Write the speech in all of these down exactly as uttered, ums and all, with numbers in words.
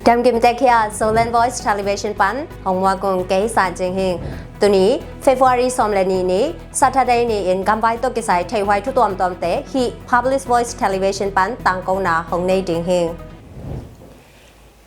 Damkim tek hia, Zoland Voice Television pan hong muak ung, kei San Cing Hing. Tuni February sawm le nih ni Saturday ni-in gamvai tawh kisai theihhuai thu tuamtuamte hih Public Voice Television pan tangkona hong nei ding hi.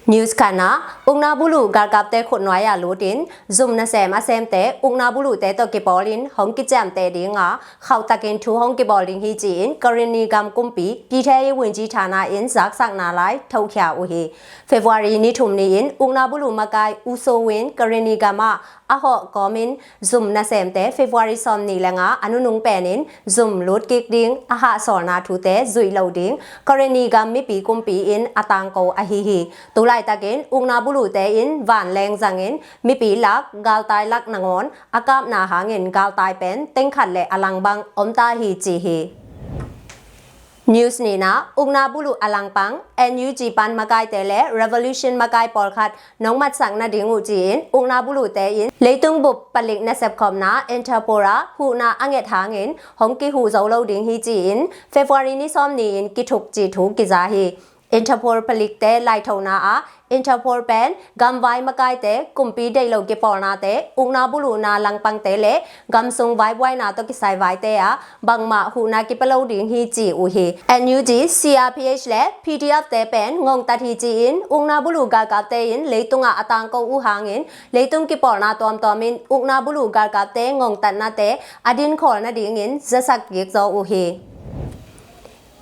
News khatna, ukna buluh galkapte khutnuai ah lutin zum nasem a semte ukna buluhte tawh kipawlin hong kiciamteh dinga khauhtakin thu hong kibawl ding hi ci-in Karenni gam kumpi ပြည်ထဲရေးဝန်ကြီးဌာန in zaksakna lai thokhia uh hi. February ni thum ni-in ukna buluh makai U Soe Win Karenni gam ah a hawh kawmin zum nasemte February sawm nih le nga a nunung penin zum lutkik ding a hahsawlna thute zuih loh ding Karenni gam mipi kumpi in a tangko ahi hi. Tulaitakin ukna buluhte in vanleng zangin mipi lak, galtai lak nangawn a kapna hangin galtai pen tengkhat le a langbang omta hi ci hi. News nihna, ukna buluh a langpang N U G pan makaite le Revolution makai pawlkhat nong matsak nading uh ci-in ukna buluhte in leitung bup palik nasep khopna Interpol ah huhna a nget hangin hong kihuh zo lo ding hi ci-in February ni sawm ni-in kithuk cih thu kiza hi. Interpol palikte laithona ah Interpol pen gamvai makaite kumpi deih lo kipawlnate ukna buluhna langpangte le gamsung vaibuaina tawh kisai vaite ah bangmah huhna kipia lo ding hi ci uh hi. N U G, C R P H le P D F te pen ngongtat hi ci-in ukna buluh galkapte in leitungah a tangko uh hangin leitung kipawlna tuamtuamin ukna buluh galkapte ngongtatnate a dinkhawl nadingin zasak kik zaw uh hi.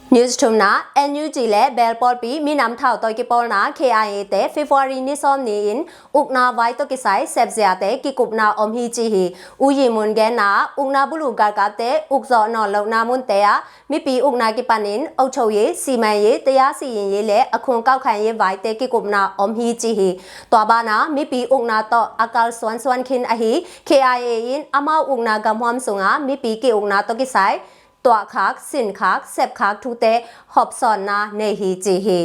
News thumna, N U G le Belpawlpi minam thauhtawi kipawlna K I A te February ni sawm ni-in ukna vai tawh kisai sepziate kikupna om hi ci hi. U Yi Mun genna ah ukna buluh galkapte ukzawh nawn lohna munte ah mipi ukna kipanin အုပ်ချုပ်ရေး, စီမံရေး, တရားစီရင်ရေး le အခွန်ကောက်ခံရေး vaite kikupna om hi ci hi. Tua banah mipi ukna tawh a kalsuansuan khin ahi K I A in amau ukna gamhuam sungah mipi ki-ukna tawh kisai tuahkhak, sinkhak, sepkhak thute hopsawnna nei hi ci hi.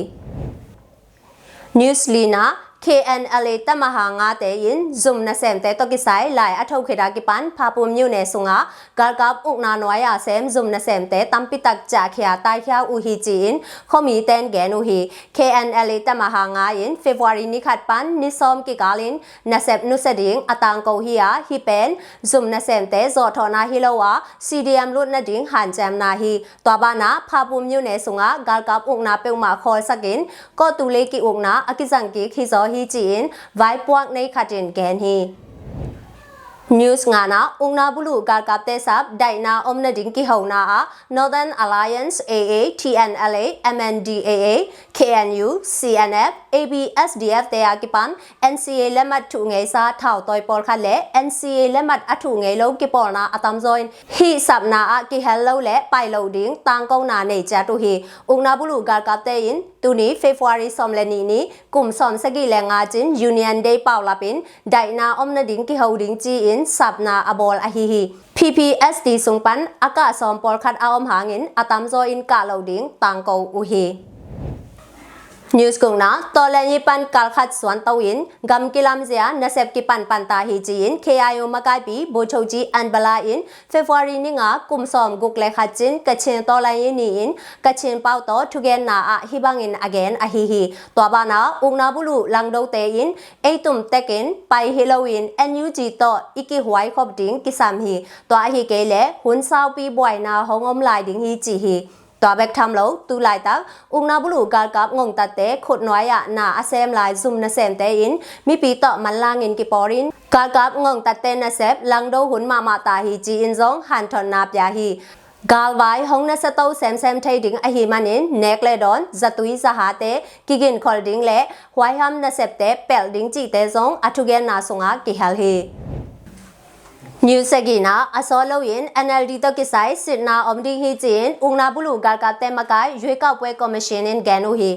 News lina, K N L A tamaha ngate in zum nasemte tawh kisai lai a thokhit a kipan Phapum myone sunga galkap ukna nuai a sem zum nasemte tampitak ciahkhia taikhia uh hi ci-in khomiten gen uh hi. K N L A tamaha nga in February ni khat pan ni sawm kikalin nasep nusia ding a tangko hi a, hih pen zum nasemte zawhthawhna hi lo a, C D M lut nading hanciamna hi. Tua banah Phapum myone sungah galkap ukna peuhmah khawlsakin kawtu le ki-ukna a kizangkik hizaw hi ci-in vaipuak nei khatin gen hi. News ngana, ukna buluh galkapte sap daihna om nading kihona ah Northern Alliance, A A, T N L A, M N D A A, K N U, C N F, A B S D F te a kipan N C A lemmat thuh ngeisa thauhtawi pawlkhat le N C A lemmat a thuh ngei lo kipawlna a tamzaw in hih sapna ah kihel lo le pai lo ding tangkona nei ciat uh hi. Ukna buluh galkapte in tuni February sawm le nih ni kum sawm sagih le nga cin Union Day paulapin daihna om nading kiho ding ci-in sapna a bawl ahi hi. P P S T sung pan a kah sawm pawlkhat a om hangin a tamzaw in kah lo ding tangko uh hi. News gukna, tawlaiyi pan kalkhat suanto in gam kilamzia nasep kipanpan ta hi ci-in K I O makaipi Bochokji Anbala in February ni nga kum sawm guk le khat cin Kachin tawlaiyi ni-in Kachin pau tawh thugenna ah hih bangin a gen ahi hi. Tua banah ukna buluh langdote in ei tum tekin pai hi loin N U G tawh i kihuai khop ding kisam hi. Tua ahi kei le hun saupi buaina hong om lai ding hi ci hi. Tua bek tham lo, tu laitak ukna buluh galkap ngongtatte khutnuai ah na a sem lai zum nasemte in mipi tawh manlangin kipawlin galkap ngongtatte nasep langdo hun mahmah ta hi ci-in zong hanthotna pia hi. Galvai hong nasiato semsem thei ding ahih manin nek le dawn, zatui zahate kiginkholh ding le huaiham nasepte pelh ding cihte zong a thugenna sungah kihel hi. News sagihna, a sawt loin N L D tawh kisai sitna om ding hi ci-in ukna buluh galkapte makai ရွေးကောက်ပွဲကော်မရှင် in gen uh hi.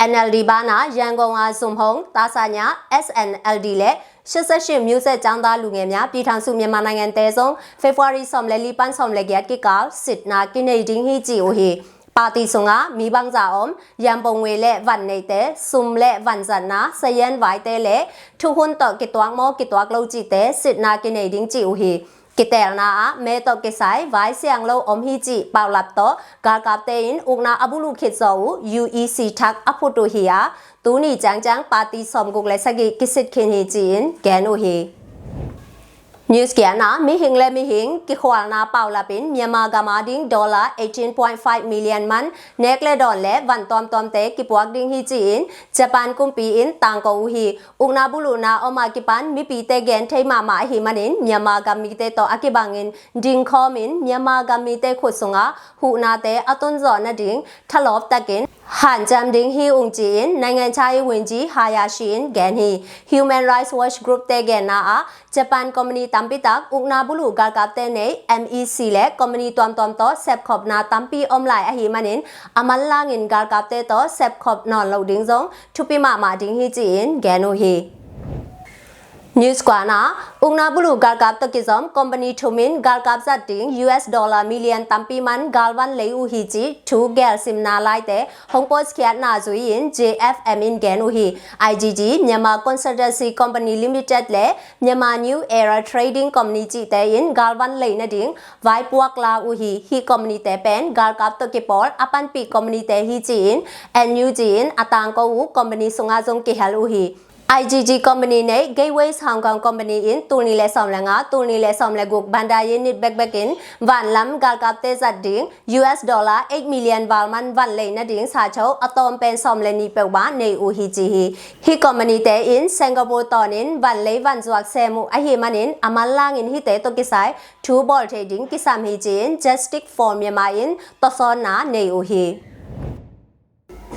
N L D banah Yangon ah zumhong tasanya S N L D le ရှစ်ဆယ့်ရှစ်မျိုးဆက်ကျောင်းသားလူငယ်များ ပြည်ထောင်စုမြန်မာနိုင်ငံ te zong February sawm le li pan sawm le giat kikal sitna kinei ding hi ci uh hi. Party sungah mi bangza om, yambong we le van neite, sum le van zatna, sayan vaite le thuhun tawh kituak maw kituak lo cihte sitna kinei ding ci uh hi. Kiteelna ah me tawh kisai vai siang lo om hi cih paulap tawh galkapte in ukna a buluh khit zawh uh U E C thak a phut uh hi a, tuni ciangciang party sawmguk le sagih kisit khin hi ci-in gen uh hi. News kiatna, mihing le mihing kikhualna paulap in Myanmar gam ading dollar eighteen point five million man nek le dawn le van tuamtuamte kipuak ding hi ci-in Japan kumpi in tangko uh hi. Ukna buluhna om a kipan mipite gen thei mahmah ahih manin Myanmar gam mite tawh a kibangin dingkhawmin Myanmar gam mite khut sungah huhnate a tunzawh nading thalawp takin hanciam ding hi ung ci-in နိုင်ငံခြားရေးဝန်ကြီး Hayashi in gen hi. Human Rights Watch Group te genna ah Japan company tampi tak ukna buluh galkapte nei M E C le company tuamtuam tawh sepkhopna tampi om lai ahih manin a manlangin galkapte tawh sepkhop nawn loh ding zong thupi mahmah ding hi ci-in gen uh hi. News kuana, ukna buluh galkap tawh kizom company thum in galkap zat ding U S dollar million tampi man galvan lei uh hi cih thu gelsimna laite hong post khiatna zui-in J F M in gen uh hi. I G G Myanmar Consultancy Company Limited le Myanmar New Era Trading Company cihte in galvan lei nading vaipuak la uh hi. Hih company te pen galkap tawh kipawl a panpih company te hi ci-in N U G in a tangko uh company sungah zong kihel uh hi. I G G company nei Gateways Hong Kong company in tul nih le sawm le nga, tul nih le sawm le guk bandar year nit bekbek in vanlam galkapte zat ding U S dollar eight million val man van lei nading sacho a tawm pen sawm le nih peuhmah nei uh hi ci hi. Hih company te in Singapore tawnin van lei van zuak sem uh ahih manin a manlangin hihte tawh kisai thu bawl thei ding kisam hi ci-in Justice for Myanmar in tawsawnna nei uh hi.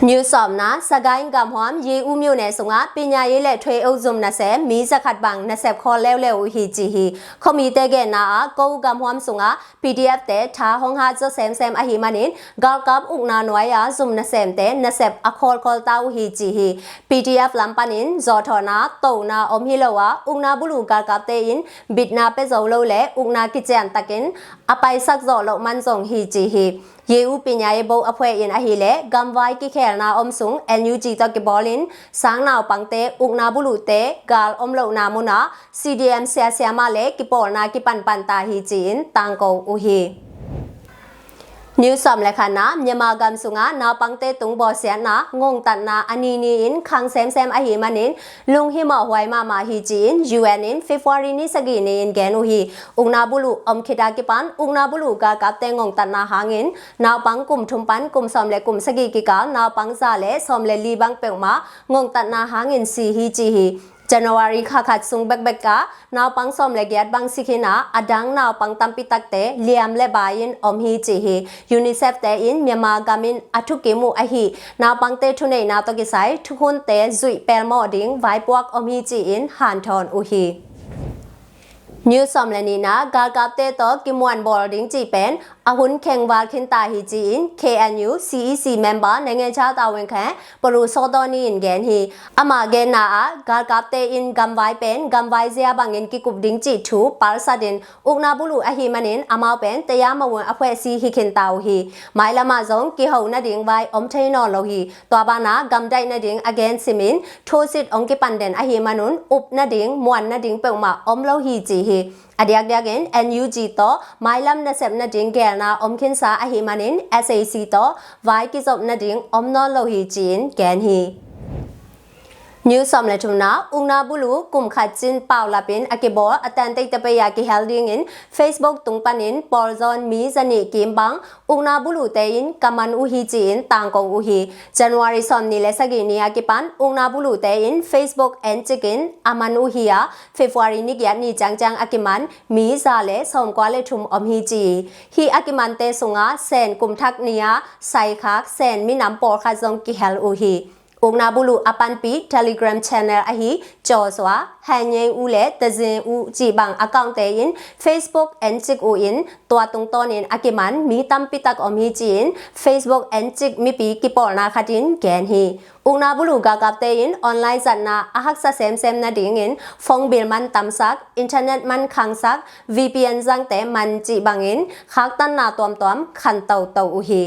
News sawmna, Sagaing gamhuam Yei U myone sungah pinya yei le thwe eu zum nasem mi zakhat bang nasep khawl leuleu uh hi ci hi. Khuamite genna ah Ko gamhuam sungah P D F te tha hong hat zaw semsem ahih manin galkap ukna nuai-a zum nasemte nasep a khawlkhawl ta uh hi ci hi. P D F lam panin zawhthawhna tona om hi lo a, ukna buluh galkapte in bitna pia zo lo le ukna kician takin a paisak zawh loh man zong hi ci hi. Yei U pinya yei bo a phueh in ahih leh gamvai kikhelna om sung N U G tawh kibawlin sang naupangte ukna buluhte gal om lohna munah C D M siasia mah le kipawlna kipanpan ta hi ci-in tangko uh hi. News sawm le khatna, Myanmar gam sungah naupangte tung bawlsiatna ngongtatna a ni ni-in khang semsem ahih manin lunghimawh huai mahmah hi ci-in U N in February ni sagih ni-in gen uh hi. Ukna buluh om khit a kipan ukna buluh galkapte ngongtatna hangin naupang kum thum pan kum sawm le kum sagih kikal naupang za le sawm le li bang peuhmah ngongtatna hangin si hi ci hi. January kha khat sung bekbek ah naupang sawm le giat bang si khin a, a dang naupang tampi takte liam le bai-in om hi ci hi. UNICEF te in Myanmar gam in a thukim uh ahi naupangte thuneihna tawh kisai thukhunte zuih pelmawh ding vaipuak om hi ci-in hanthawn uh hi. News sawm le nihna, galkapte tawh kimuan bawl ding cih pen a hun khengval khinta hi ci-in K N U C E C member နိုင်ငံခြားတာဝန်ခံ Pru Sawdawni in gen hi. Ama genna ah galkapte in gamvai pen gamvai zia bangin kikup ding cih thu palsatin ukna buluh ahih manin amau pen taya mawun a phuehsi hi khinta uh hi. Mailam ah zong kiho nading vai om thei nawn lo hi. Tua banah gamdaih nading a gen simin thusit hong kipan den ahih manun up nading muan nading peuhmah om lo hi ci hi. A diakdiakin N U G tawh mailam nasep nading gelna om khinsa ahih manin S A C tawh vai kizop nading om nawn lo hi ci-in gen hi. News sawm le thumna, ukna buluh kum khat cin paulapin a kibawl a tanteite pei-a kihel dingin Facebook tung panin pawlzawn mi zanih kim bang ukna buluhte in ka man uh hi ci-in tangko uh hi. January sawmnih le sagih ni a kipan ukna buluhte in Facebook encik in a man uh hi a, February ni giat ni ciangciang a kiman mi za le sawmkua le thum om hi ci hi. Hih a kimante sungah Sen kumthak ni-a saikhak Sen minam pawlkhat zong kihel uh hi. Ukna buluh a panpih Telegram channel ahi Joshua, Hanyei U le Tazin U cih bang account-te in Facebook encik uh in tua tungtawnin a kiman mi tampi tak om hi ci-in Facebook encik mipi kipawlna khat in gen hi. Ukna buluh galkapte in online zatna a haksa semsem nadingin phone bill man tamsak, internet man khangsak, V P N zangte man cih bangin khaktanna tuamtuam khan toto uh hi.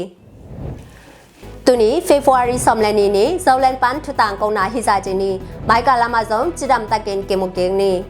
Tuni February sawm le ni ni, Zoland pan thutang kona hi za ci ni. Maika lamah zong cidam takin kimu kik ni.